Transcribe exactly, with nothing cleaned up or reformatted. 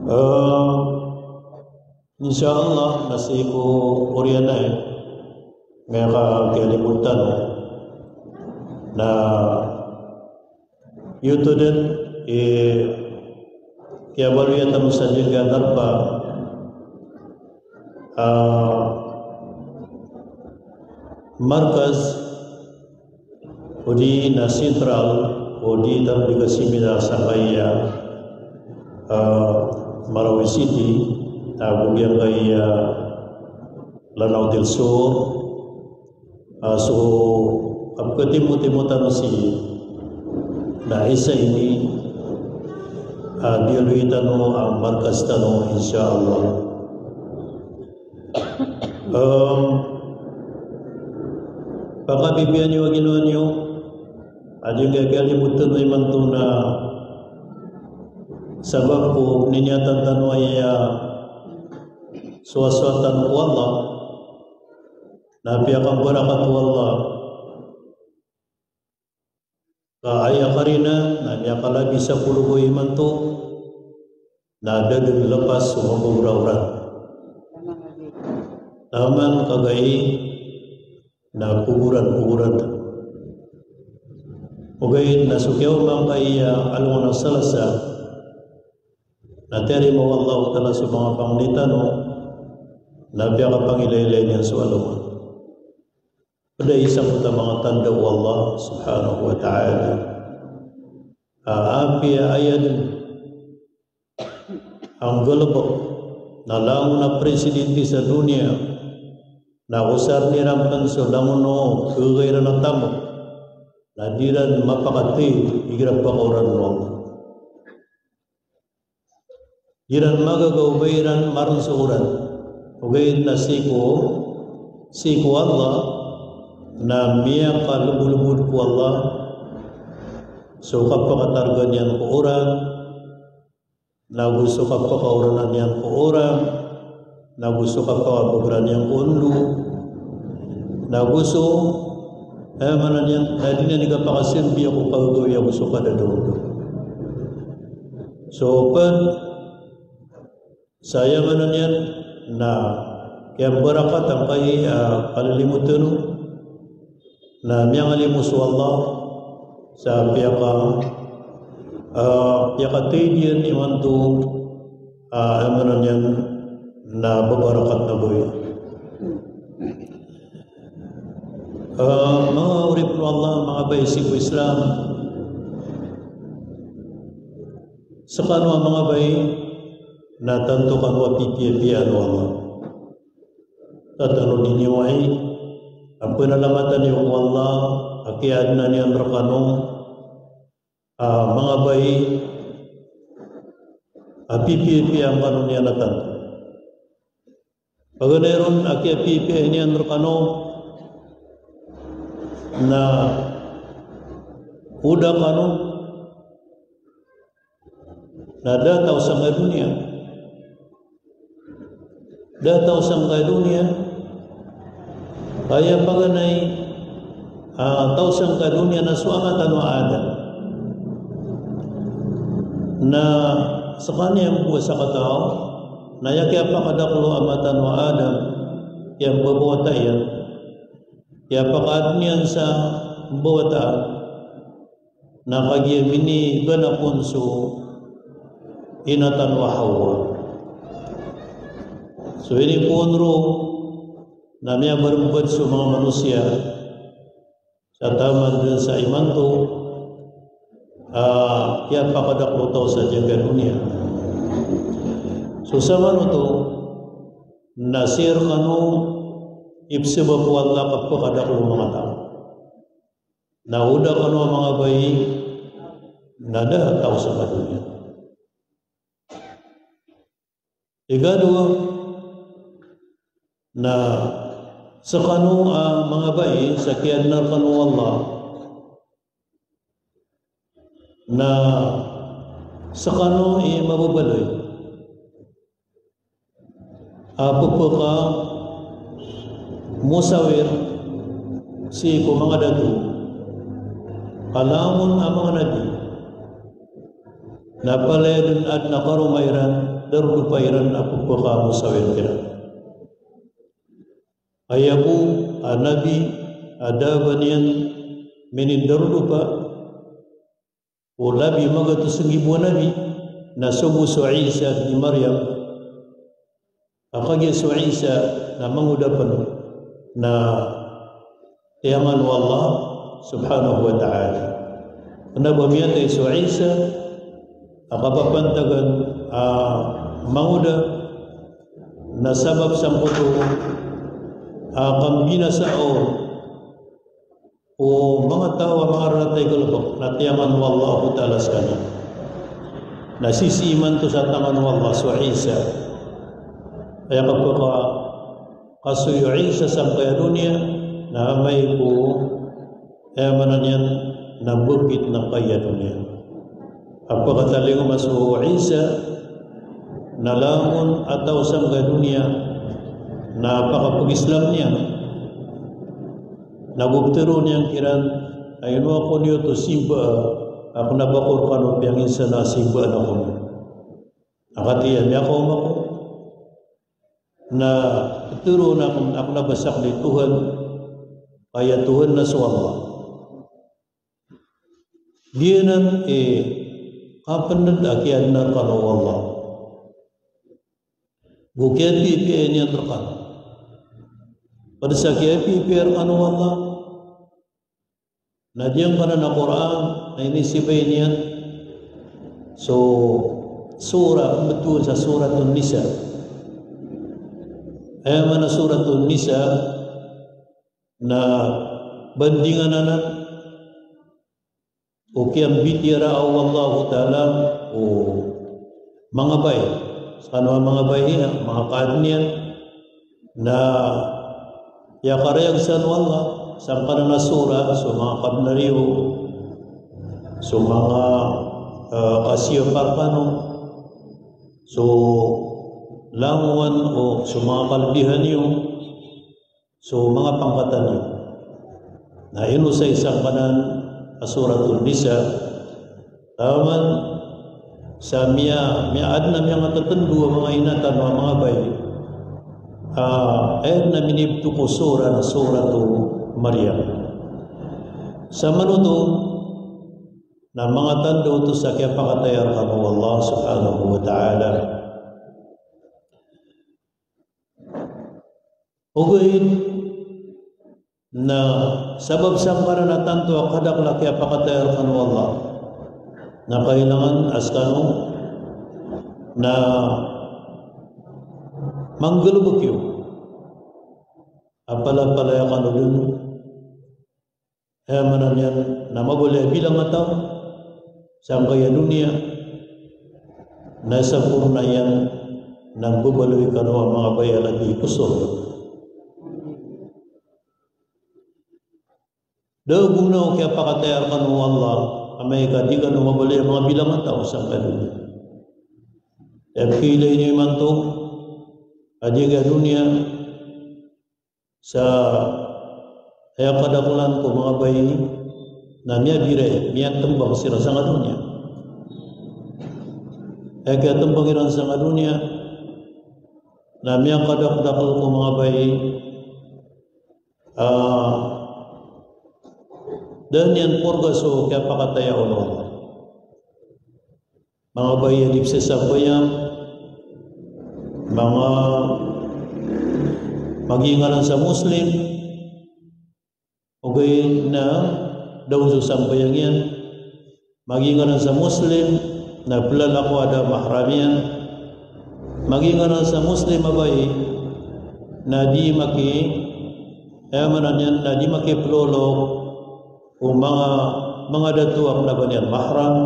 Ah, insha Allah, na sii ko oriyan ai, miyakakiyalimotan na giyoto den i kiyabaloy tano sa giyangkai a darpa, ah, markaz, odi na sentral, odi tano di kasiminar sa kaya, ah, Marawi City, ago giyangkai a Lanao del Sur, ah, so kapkatimo-timo tano sii na isa ini, ah, diyaloy tano a markaz tano, insha Allah. Em, pakabibiyan iyo a ginawa niyo, a di ngka kalimotan imanto na sabap ko niniyatan tano aya soasoatan ko Allah, na piyakambarakat o Allah. Ka aya karina na miyakalabi sapolo ko imanto, na da den lepas so magoraoran. Taman ka gii na kogoran-kogoran. Ogaid na so kiyaoma angkaya alongan a Salasa, na tiyarima o Allah Ta'ala so manga pangni tano, na piyakapangilaylay niyan so alongan. Pd a isa ko ta manga tanda o Allah Subhanahu wa Ta'ala. A, apiya aya den a nggalbk na langon a presidente sa doniya, na osarn iran pn so langon o khaga iran a tamok, na di ran mapakatay igira pakaoran o Allah. Di ran magaga o ba iran marn so oran. Ogaid na sii ko, sii ko Allah, na miyakalbolbod ko Allah so kapakatarga niyan ko oran, nago so kapakaoranan iyan ko oran, nago so kapakabagr iyan ko ondo, nago so, eh, maana niyan, na di niyan di kapakasambi ko kagagawii ago so kadadaondo. So pd, saya maana niyan na kiyambarakat angkaya, ah, kalilimotan o na miyangalimo so Allah sa piyaka, ah, piyakatay iyan imanto, ah, aya maana niyan na babarakat na bawii. Ah, manga oripn o Allah, manga bai sii ko Islam, skano a manga bai na tanto kano a pipiyapiyaan o Allah. Ka tano di niyo ai a pnalamatan iyo ko Allah a kiyaadna niyan rkano a manga bai a pipiyapiyaan kano niyan a tanto. Paganay ron a kiyapiyapiya niyan rkano na oda kano na da a taw sangkai doniya. Da a taw sangkai doniya. Aya paganay a taw sangkai doniya na so ama tano a Adam. Na skaniyan bo a sakataw, na aya kiyapakadakl o ama tano a Adam, kiyambabawata iyan, kiyapakaadn iyan sa mbawataan, na kagiya miniganap on so ina tano a Hawa. So inipoon ron na miyabarmbad so manga manosiya sa taman dn sa imanto a kiyapakadakl o taw sa giyangkai a doniya. So samanoto na sii rkano ipsabap o Allah a kapakadakl o manga taw. Na oda kano a manga bai na da a taw sangkai doniya. Ikadowa na skano a manga bai sa kiyaadna rkano o Allah na skano i mababaloy a pphakamusawir sii ko manga dato, ka langon a manga nabi, Na palaya dn a adn a karoma iran, darodopa iran a pphakamosawian kiran. Aya bo a nabi a da a ba niyan minindarodopa o labi magatos nggibo a nabi, na so bo so Isa bin Maryam. A kagiya so Isa na mangoda pn na tiyangan o Allah subhanahu wa ta'ala. Kna ba miyatay so Isa a kapapantagan a mangoda, na sabap sangkoto a kambinasaan o manga taw a manga rarata i galbk na tiyangan o Allahu Ta'ala skaniyan. Na sisii imanto sa tangan o Allah so Isa. Aya kapkha kasoy o Isa sangkaya doniya na amay ko, aya maana niyan na bkit na kaya doniya. A pkatalingoma so Isa na langon a taw sangkaya doniya na pakapag-Islam niyan. Na go ptharoon iyan kiran a ino ako niyo oto simbaa, a kna ba ko rkano piyanginsan a simbaan ako niyo. A katii iyan, miyakaoma ako na ptharoon ako a kna ba sakn i Tuhan, ka aya Tuhan na so Allah. Giyanan i kapnd a kiyaadna rkano o Allah. Go kiyapipiya niyan rkano. Pd sa kiyapipiya rkano o Allah, na giyangkanan a Qur'an na inisibay niyan so surah a pmbtowan sa Suratun Nisa. Aya maana Suratun Nisa na bandingan anan o kiyambitiyaraa o Allahu Ta'ala o manga bai. Skano a manga bai iyan, manga kaadn iyan, na iyakarayag san o Allah sangkanan a surah, so manga kabnar iyo, so manga, eh, kasiyapa rkano, so langowan o so manga kalbihan iyo, so manga pangkatan iyo. Na ino sa isa sangkanan a Suratul Nisa, taman sa miya, miya adn a miyangatatndo a manga ina tano a manga bai. Ah, aya dn a minibto ko surah na Suratu Maryam. Sa manoto na manga tanda oto sa kiyapakataya rkano o Allah Subhanahu wa Ta'ala. Ogaid na sabap sangkanan a tanto a kadakl a kiyapakataya rkano o Allah, na kailangan a skano na manggalbk iyo a palapalaya kano dn. Aya maana niyan na mabaloy a bilang a taw sangkaya doniya, na saporna iyan na mbabaloy kano a manga bai a lagid ko sorga. Da a gona o kiyapakataya rkano o Allah amay ka di kano mabaloy a manga bilang a taw sangkaya doniya. Aya pkhailay niyo imanto a giyangkaya doniya, sa aya kadaklan ko manga bai na miyabiray, miyatmbang siran sangkaya doniya. Aya kiyatmbang iran sangkaya doniya na miyakadakdakl ko manga bai, ah, da niyan porga so kiyapakataya on o Allah. Manga bai a di pzasambayang, manga, magingd anan sa Muslim, ogaid na da on so sambayang iyan. Magingd anan sa Muslim na plalako a da mahram iyan. Magingd anan sa Muslim a bai na di maki, aya maana niyan na di makiplolok o manga, manga dato a kna ba niyan mahram.